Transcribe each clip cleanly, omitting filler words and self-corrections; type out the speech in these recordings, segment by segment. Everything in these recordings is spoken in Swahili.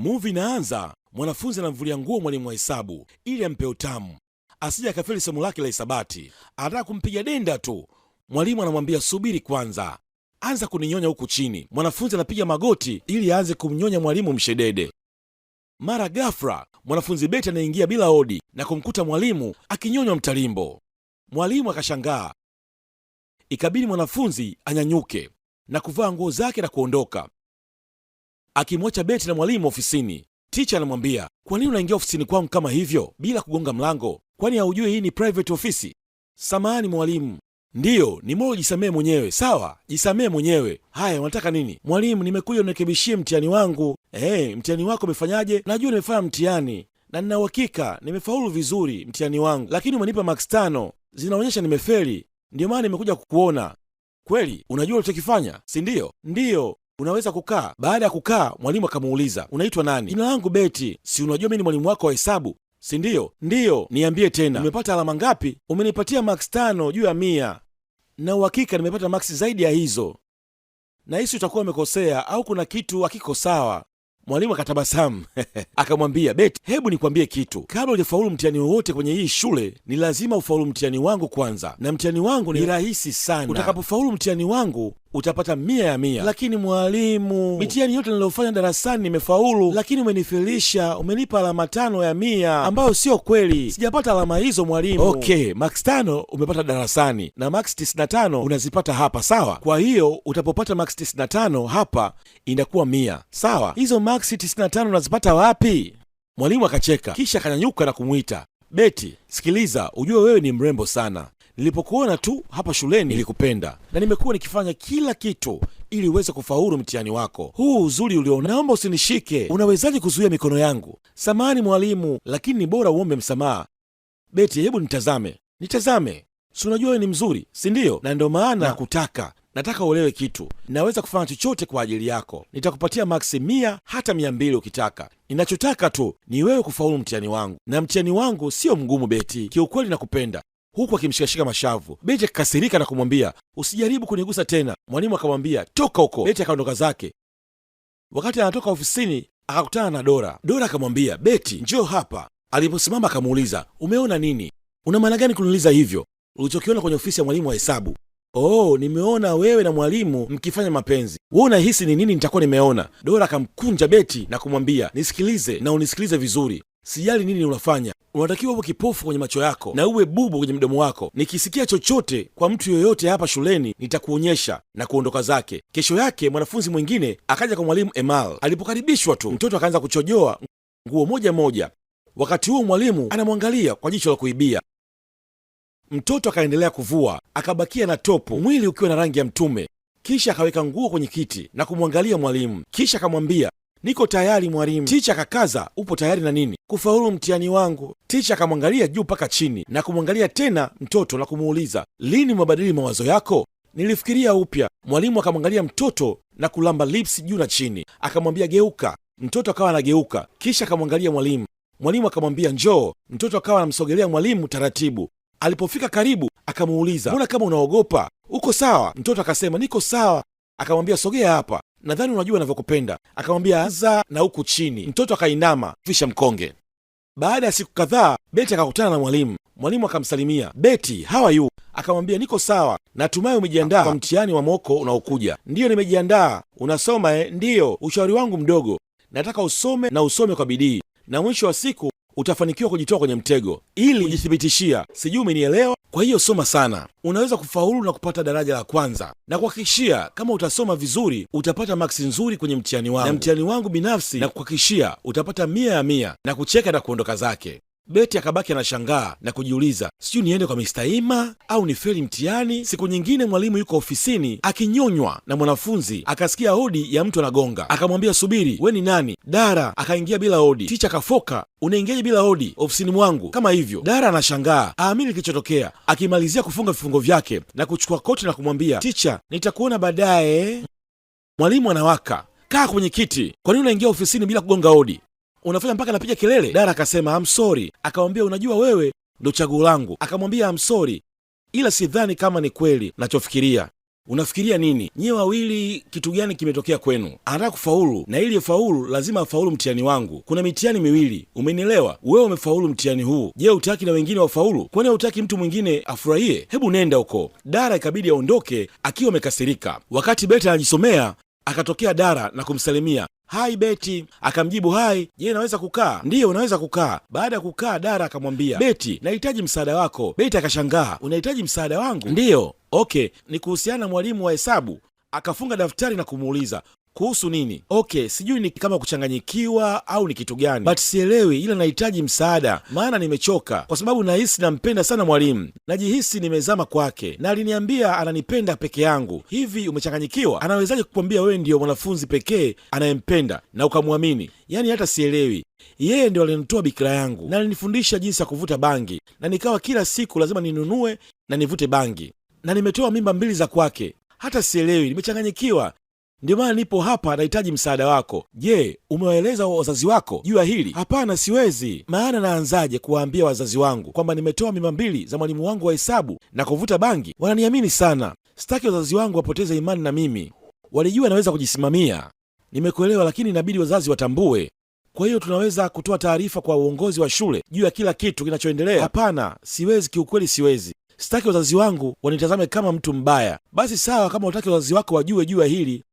Movie inaanza, mwanafunzi anamvulia nguo mwalimu wa hesabu ili ampe utamu, asije akafeli somo lake la hisabati. Anataka kumpiga denda tu, mwalimu anamwambia subiri kwanza, anza kuninyonya huku chini. Mwanafunzi anapiga magoti ili aanze kumnyonya mwalimu mshedede. Mara ghafla mwanafunzi Beti anaingia bila hodi na kumkuta mwalimu akinyonywa mtalimbo. Mwalimu akashangaa, ikabidi mwanafunzi anyanyuke na kuvaa nguo zake na kuondoka, akimwacha Beti na mwalimu ofisini. Ticha anamwambia, kwa nini unaingia ofisini kwangu kama hivyo bila kugonga mlango? Kwani haujui hii ni private ofisi? Samahani mwalimu. Ndiyo, ni moyo, jisamee mwenyewe. Sawa, jisamee mwenyewe. Haya, unataka nini? Mwalimu, nimekuja unirekebishie mtihani wangu. Mtihani wako umefanyaje? Najua nimefanya mtihani na nina uhakika nimefaulu vizuri mtihani wangu, lakini umenipa max 5 zinaonyesha nimefeli. Ndiyo maana nimekuja kukuona. Kweli unajua ulichokifanya, si ndiyo? Ndiyo. Unaweza kukaa. Baada ya kukaa, mwalimu akamuuliza unaitwa nani? Jina langu Beti. Si unajua mimi ni mwalimu wako wa hesabu, si ndiyo? Ndiyo. Niambie tena, umepata alama ngapi? Umenipatia max 5 juu ya 100 na uhakika nimepata maksi zaidi ya hizo. Nahisi utakuwa umekosea au kuna kitu hakiko sawa. Mwalimu akatabasamu akamwambia, Beti, hebu nikwambie kitu. Kabla hujafaulu mtihani wowote kwenye hii shule, ni lazima ufaulu mtihani wangu kwanza, na mtihani wangu ni rahisi sana. Utakapofaulu mtihani wangu utapata 100 ya 100. Lakini mwalimu, mitihani yote niliyofanya darasani nimefaulu, lakini umenifelisha, umenipa alama 5 ya 100 ambayo sio kweli. Sijapata alama hizo mwalimu. Okay, max 5 umepata darasani na max 95 unazipata hapa, sawa? Kwa hiyo utapopata max 95 hapa inakuwa 100, sawa? Hizo max 95 unazipata wapi? Mwalimu akacheka, kisha akanyanyuka na kumwita Beti, sikiliza, ujue wewe ni mrembo sana. Nilipokuona tu hapa shuleni nilikupenda na nimekuwa nikifanya kila kitu ili uweze kufaulu mtihani wako. Huu uzuri ulio, naomba usinishike. Unawezaje kuzuia mikono yangu? Samahani mwalimu, lakini ni bora uombe msamaha. Beti, hebu nitazame, nitazame. Si unajua wewe ni mzuri, si ndiyo? Na ndio maana nakutaka. Nataka uelewe kitu, naweza kufanya chochote kwa ajili yako. Nitakupatia maksi 100 hata 200 ukitaka. Ninachotaka tu ni wewe kufaulu mtihani wangu, na mtihani wangu sio mgumu Beti. Kiukweli nakupenda. Huku akimshikashika mashavu. Beti akakasirika na kumwambia usijaribu kunigusa tena. Mwalimu akamwambia toka huko. Beti akaondoka zake. Wakati anatoka ofisini akakutana na Dora. Dora akamwambia Beti, njoo hapa. Aliposimama akamuuliza umeona nini? Una maana gani kuniuliza hivyo? Ulichokiona kwenye ofisi ya mwalimu wa hesabu. Oh, nimeona wewe na mwalimu mkifanya mapenzi. Wewe unahisi ni nini nitakuwa nimeona? Dora akamkunja Beti na kumwambia nisikilize na unisikilize vizuri. Sijali nini unafanya, unatakiwa uwe kipofu kwenye macho yako na uwe bubu kwenye mdomo wako. Nikisikia chochote kwa mtu yoyote hapa shuleni nitakuonyesha, na kuondoka zake. Kesho yake mwanafunzi mwingine akaja kwa mwalimu Emal. Alipokaribishwa tu mtoto akaanza kuchojoa nguo moja moja. Wakati huo mwalimu anamwangalia kwa jicho la kuibia. Mtoto akaendelea kuvua, akabakia na topu, mwili ukiwa na rangi ya mtume. Kisha akaweka nguo kwenye kiti na kumwangalia mwalimu, kisha akamwambia niko tayari mwalimu. Ticha akakaza, upo tayari na nini? Kufaulu mtihani wangu. Ticha akamwangalia juu mpaka chini na kumwangalia tena mtoto na kumuuliza, lini umebadili mawazo yako? Nilifikiria upya. Mwalimu akamwangalia mtoto na kulamba lips juu na chini, akamwambia geuka. Mtoto akawa anageuka, kisha akamwangalia mwalimu. Mwalimu akamwambia njoo. Mtoto akawa anamsogelea mwalimu taratibu. Alipofika karibu akamuuliza, mbona kama unaogopa? Uko sawa? Mtoto akasema niko sawa. Akamwambia sogea hapa, nadhani unajua navyokupenda. Akamwambia anza na huku chini. Mtoto akainama fisha mkonge. Baada ya siku kadhaa, Beti akakutana na mwalimu. Mwalimu akamsalimia, Beti, how are you? Akamwambia niko sawa, natumai umejiandaa kwa mtihani wa moko unaokuja. Ndiyo, nimejiandaa. Unasoma eh? Ndiyo. Ushauri wangu mdogo, nataka usome na usome kwa bidii, na mwisho wa siku utafanikiwa kujitoa kwenye mtego ili kujithibitishia. Sijui umenielewa? Kwa hiyo soma sana, unaweza kufaulu na kupata daraja la kwanza, na kuhakikishia kama utasoma vizuri utapata maksi nzuri kwenye mtihani wangu, na mtihani wangu binafsi, na kuhakikishia utapata 100 ya 100, na kucheka na kuondoka zake. Beti akabaki anashangaa na kujiuliza, sijui niende kwa Mr. Ima au nifeli mtihani. Siku nyingine mwalimu yuko ofisini akinyonywa na mwanafunzi, akasikia hodi ya mtu anagonga, akamwambia subiri, we ni nani? Dara akaingia bila hodi. Ticha akafoka, unaingiaje bila hodi ofisini mwangu kama hivyo? Dara anashangaa, aamini kilichotokea. Akimalizia kufunga vifungo vyake na kuchukua koti na kumwambia ticha, nitakuona baadaye. Mwalimu anawaka, kaa kwenye kiti, kwa nini unaingia ofisini bila kugonga hodi? Unafanya mpaka napiga kelele. Dara akasema I'm sorry. Akamwambia unajua wewe ndo chaguo langu. Akamwambia I'm sorry, ila sidhani kama ni kweli nachofikiria. Unafikiria nini? Nyie wawili, kitu gani kimetokea kwenu? Anataka kufaulu, na ili afaulu lazima afaulu mtihani wangu. Kuna mitihani miwili, umenielewa? Wewe umefaulu mtihani huu, je, hutaki na wengine wafaulu? Kwani hutaki mtu mwingine afurahie? Hebu nenda huko. Dara ikabidi aondoke akiwa amekasirika. Wakati Beti anajisomea, akatokea Dara na kumsalimia, "Hai Beti." Akamjibu, "Hai, je, naweza kukaa?" "Ndiyo, unaweza kukaa." Baada ya kukaa, Dara akamwambia, "Beti, nahitaji msaada wako." Beti akashangaa, "Unahitaji msaada wangu?" "Ndiyo." "Okay, ni kuhusiana na mwalimu wa hesabu." Akafunga daftari na kumuuliza, "Kuhusu nini?" "Okay, sijui ni kama kuchanganyikiwa au ni kitu gani, but sielewi, ila nahitaji msaada, maana nimechoka, kwa sababu nahisi nampenda sana mwalimu, najihisi nimezama kwake, na aliniambia ananipenda peke yangu. Hivi umechanganyikiwa? Anawezaje kukwambia wewe ndiyo mwanafunzi pekee anayempenda na ukamwamini? Yaani hata sielewi. Yeye ndio alinitoa bikira yangu na alinifundisha jinsi ya kuvuta bangi, na nikawa kila siku lazima ninunue na nivute bangi, na nimetoa mimba mbili za kwake. Hata sielewi, nimechanganyikiwa. Ndio maana nipo hapa, nahitaji msaada wako. Je, umewaeleza wazazi wako juu ya hili?" "Hapana, siwezi. Maana naanzaje kuwaambia wazazi wangu kwamba nimetoa mimba mbili za mwalimu wangu wa hesabu na kuvuta bangi? Wananiamini sana, sitaki wazazi wangu wapoteze imani na mimi. Walijua naweza kujisimamia." "Nimekuelewa, lakini inabidi wazazi watambue. Kwa hiyo tunaweza kutoa taarifa kwa uongozi wa shule juu ya kila kitu kinachoendelea." "Hapana, siwezi, kiukweli siwezi. Sitaki wazazi wangu wanitazame kama mtu mbaya." "Basi sawa, kama hutaki wazazi wako wajue juu ya hili,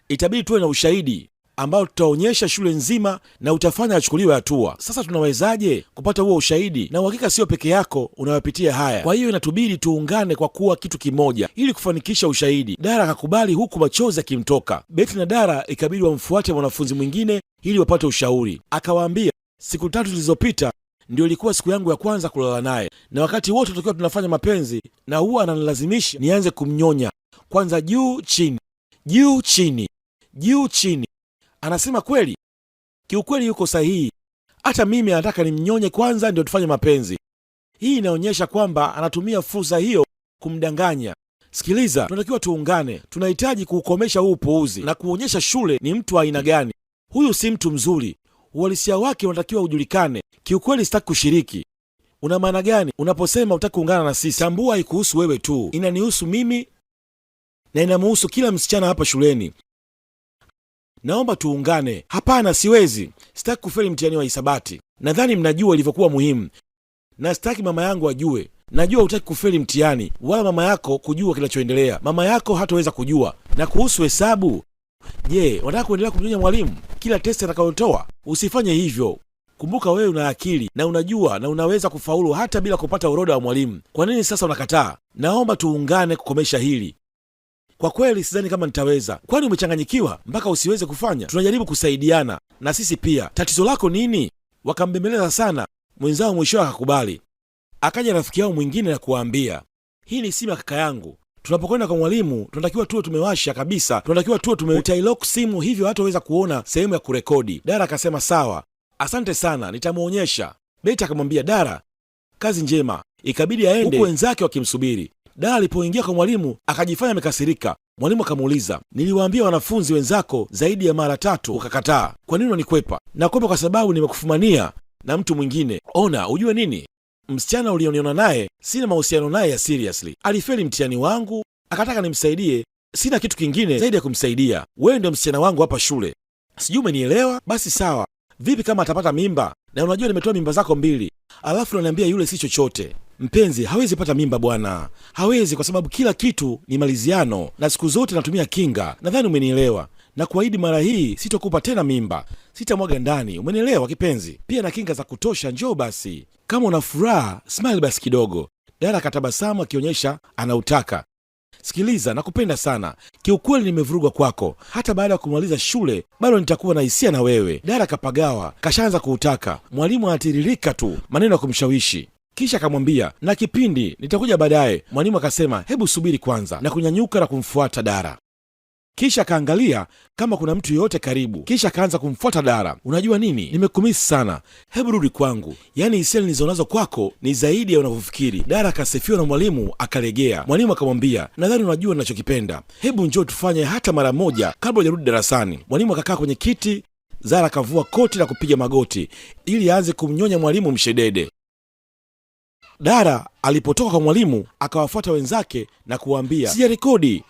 itabidi tuwe na ushahidi ambao tutaonyesha shule nzima na utafanya achukuliwe hatua. Sasa tunawezaje kupata huo ushahidi? Na uhakika sio peke yako unayopitia haya, kwa hiyo inatubidi tuungane kwa kuwa kitu kimoja ili kufanikisha ushahidi." Dara akakubali huku machozi akimtoka. Beti na Dara ikabidi wamfuate mwanafunzi mwingine ili wapate ushauri. Akawaambia, "Siku 3 zilizopita ndio ilikuwa siku yangu ya kwanza kulala naye, na wakati wote tukiwa tunafanya mapenzi, na huwa ananilazimisha nianze kumnyonya kwanza, juu chini, juu chini, juu chini. Anasema kweli, kiukweli yuko sahihi. Hata mimi anataka nimnyonye kwanza ndio tufanye mapenzi. Hii inaonyesha kwamba anatumia fursa hiyo kumdanganya. Sikiliza, tunatakiwa tuungane. Tunahitaji kuukomesha huu upuuzi na kuonyesha shule ni mtu wa aina gani. Huyu si mtu mzuri, uhalisia wake unatakiwa ujulikane. Kiukweli sitaki kushiriki. Una maana gani unaposema hutaki kuungana na sisi? Tambua haikuhusu wewe tu, inanihusu mimi na inamuhusu kila msichana hapa shuleni. Naomba tuungane." "Hapana, siwezi. Sitaki kufeli mtihani wa hisabati. Nadhani mnajua ilivyokuwa muhimu, na sitaki mama yangu ajue." "Najua hutaki kufeli mtihani wala mama yako kujua kinachoendelea. Mama yako hataweza kujua. Na kuhusu hesabu, je, unataka kuendelea kumnyonya mwalimu kila testi atakayotoa? Usifanye hivyo. Kumbuka wewe una akili na unajua na unaweza kufaulu hata bila kupata orodha wa mwalimu. Kwa nini sasa unakataa? Naomba tuungane kukomesha hili." "Kwa kweli sidhani kama nitaweza." "Kwani umechanganyikiwa mpaka usiweze kufanya? Tunajaribu kusaidiana na sisi pia. Tatizo lako nini?" Wakambembeleza sana mwenzao, mwishowe akakubali. Akaja rafiki yao mwingine na kuwaambia, "Hii ni simu ya kaka yangu. Tunapokwenda kwa mwalimu tunatakiwa tuwe tumewasha kabisa, tunatakiwa tuwe tumetailock simu, hivyo hataweza kuona sehemu ya kurekodi." Dara akasema, "Sawa, asante sana, nitamwonyesha." Beti akamwambia Dara, "Kazi njema." Ikabidi aende huku wenzake wakimsubiri. Dara alipoingia kwa mwalimu akajifanya amekasirika. Mwalimu akamuuliza, "Niliwaambia wanafunzi wenzako zaidi ya mara 3 ukakataa. Kwa nini unanikwepa?" "Nakwepa kwa sababu nimekufumania na mtu mwingine. Ona, ujue nini? Msichana ulioniona naye sina mahusiano naye ya seriously. Alifeli mtihani wangu akataka nimsaidie, sina kitu kingine zaidi ya kumsaidia. Wewe ndio msichana wangu hapa shule, sijui umenielewa? Basi sawa, vipi kama atapata mimba? Na unajua nimetoa mimba zako 2, alafu unaniambia yule si chochote. Mpenzi, hawezi pata mimba bwana, hawezi, kwa sababu kila kitu ni maliziano na siku zote natumia kinga. Nadhani umenielewa. Na kuahidi mara hii sitokupa tena mimba, sitamwaga ndani, umenielewa kipenzi? Pia na kinga za kutosha. Njoo basi, kama una furaha smile basi kidogo." Dara akatabasamu akionyesha anautaka. "Sikiliza, nakupenda sana kiukweli, nimevurugwa kwako. Hata baada ya kumaliza shule bado nitakuwa na hisia na wewe." Dara kapagawa, kashaanza kuutaka. Mwalimu anatiririka tu maneno ya kumshawishi, kisha akamwambia, "Na kipindi nitakuja baadaye." Mwalimu akasema, "Hebu subiri kwanza," na kunyanyuka na kumfuata Dara. Kisha akaangalia kama kuna mtu yoyote karibu, kisha akaanza kumfuata Dara. "Unajua nini, nimekumisi sana, hebu rudi kwangu. Yaani hisia nilizonazo kwako ni zaidi ya unavyofikiri." Dara akasifiwa na mwalimu akalegea. Mwalimu akamwambia, "Nadhani unajua ninachokipenda, hebu njoo tufanye hata mara moja kabla hujarudi darasani." Mwalimu akakaa kwenye kiti, Zara akavua koti na kupiga magoti ili aanze kumnyonya mwalimu mshedede. Dara alipotoka kwa mwalimu akawafuata wenzake na kuwaambia, "Sijarekodi."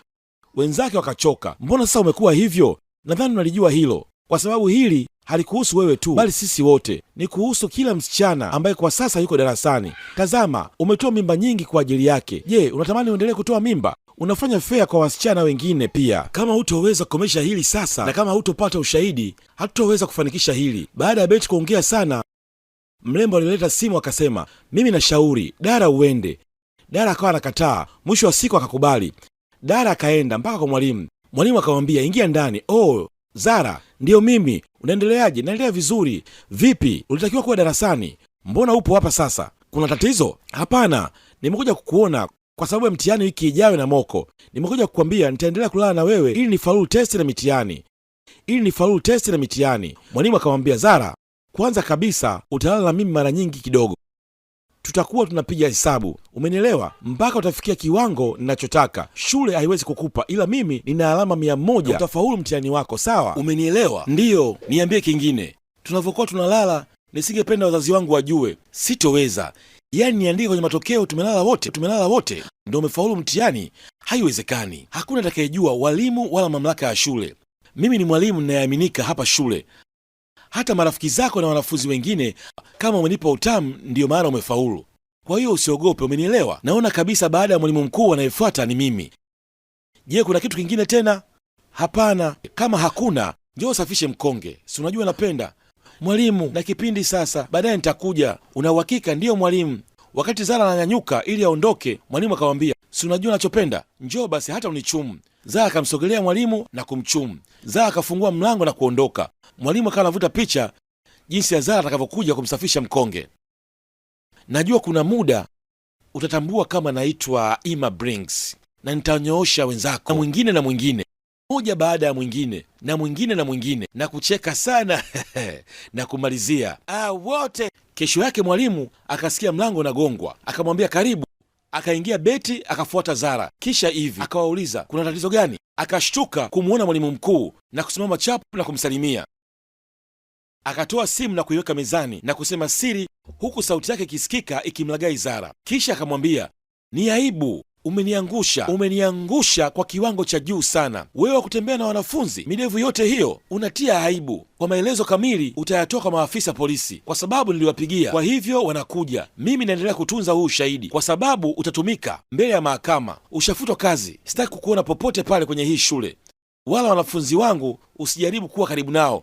Wenzake wakachoka, mbona sasa umekuwa hivyo? Nadhani unalijua hilo, kwa sababu hili halikuhusu wewe tu, bali sisi wote. Ni kuhusu kila msichana ambaye kwa sasa yuko darasani. Tazama, umetoa mimba nyingi kwa ajili yake. Je, unatamani uendelee kutoa mimba? Unafanya fea kwa wasichana wengine pia. Kama hutoweza kukomesha hili sasa, na kama hutopata ushahidi, hatutoweza kufanikisha hili. Baada ya Beti kuongea sana, mrembo alileta simu akasema, mimi nashauri Dara uende. Dara akawa anakataa, mwisho wa siku akakubali. Dara akaenda mpaka kwa mwalimu. Mwalimu akamwambia ingia ndani. Oh, Zara, ndiyo mimi. Unaendeleaje? Naendelea vizuri. Vipi, ulitakiwa kuwa darasani, mbona upo hapa sasa? Kuna tatizo? Hapana, nimekuja kukuona kwa sababu ya mtihani wiki ijayo na moko. Nimekuja kukwambia nitaendelea kulala na wewe ili nifaulu testi na mitihani, ili nifaulu testi na mitihani. Mwalimu akamwambia Zara, kwanza kabisa utalala na mimi mara nyingi kidogo, tutakuwa tunapiga hesabu, umenielewa, mpaka utafikia kiwango ninachotaka. Shule haiwezi kukupa, ila mimi nina alama 100, utafaulu mtihani wako, sawa? Umenielewa? Ndiyo. Niambie kingine, tunavyokuwa tunalala, nisingependa wazazi wangu wajue. Sitoweza. Yaani niandike kwenye matokeo tumelala wote, tumelala wote, ndo umefaulu mtihani? Haiwezekani. Hakuna atakayejua, walimu wala mamlaka ya shule. Mimi ni mwalimu ninayeaminika hapa shule, hata marafiki zako na wanafunzi wengine. Kama umenipa utamu, ndiyo maana umefaulu. Kwa hiyo usiogope, umenielewa? Naona kabisa baada ya mwalimu mkuu anayefuata ni mimi. Je, kuna kitu kingine tena? Hapana. Kama hakuna, njoo usafishe mkonge, si unajua napenda mwalimu na kipindi sasa, baadaye nitakuja. Una uhakika? Ndiyo mwalimu. Wakati Zara ananyanyuka ili aondoke, mwalimu akamwambia, si unajua nachopenda, njoo basi hata unichumu. Zara akamsogelea mwalimu na kumchumu. Zara akafungua mlango na kuondoka. Mwalimu akawa anavuta picha jinsi ya Zara atakavyokuja kumsafisha mkonge. Najua kuna muda utatambua kama naitwa Ima Brings na nitanyoosha wenzako na mwingine na mwingine, moja baada ya mwingine na mwingine na mwingine, na kucheka sana na kumalizia wote. Kesho yake mwalimu akasikia mlango unagongwa, akamwambia karibu. Akaingia Beti, akafuata Zara, kisha hivi akawauliza kuna tatizo gani? Akashtuka kumwona mwalimu mkuu na kusimama chapu na kumsalimia. Akatoa simu na kuiweka mezani na kusema siri, huku sauti yake ikisikika ikimlagai Zara. Kisha akamwambia ni aibu, umeniangusha, umeniangusha kwa kiwango cha juu sana. Wewe wa kutembea na wanafunzi midevu yote hiyo, unatia aibu. Kwa maelezo kamili utayatoa kwa maafisa polisi, kwa sababu niliwapigia, kwa hivyo wanakuja. Mimi naendelea kutunza huu ushahidi, kwa sababu utatumika mbele ya mahakama. Ushafutwa kazi, sitaki kukuona popote pale kwenye hii shule, wala wanafunzi wangu usijaribu kuwa karibu nao.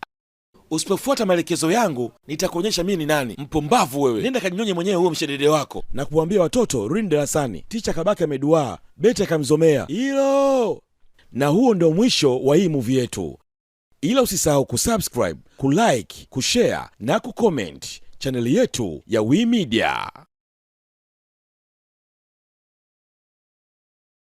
Usipofuata maelekezo yangu nitakuonyesha mimi ni nani. Mpumbavu wewe, nenda kajinyonye mwenyewe huo mshedede wako. Na kuambia watoto rudini darasani. Ticha kabaki ameduaa, Beti akamzomea hilo. Na huo ndio mwisho wa hii movie yetu, ila usisahau kusubscribe, kulike, kushare na kucomment chaneli yetu ya We Media.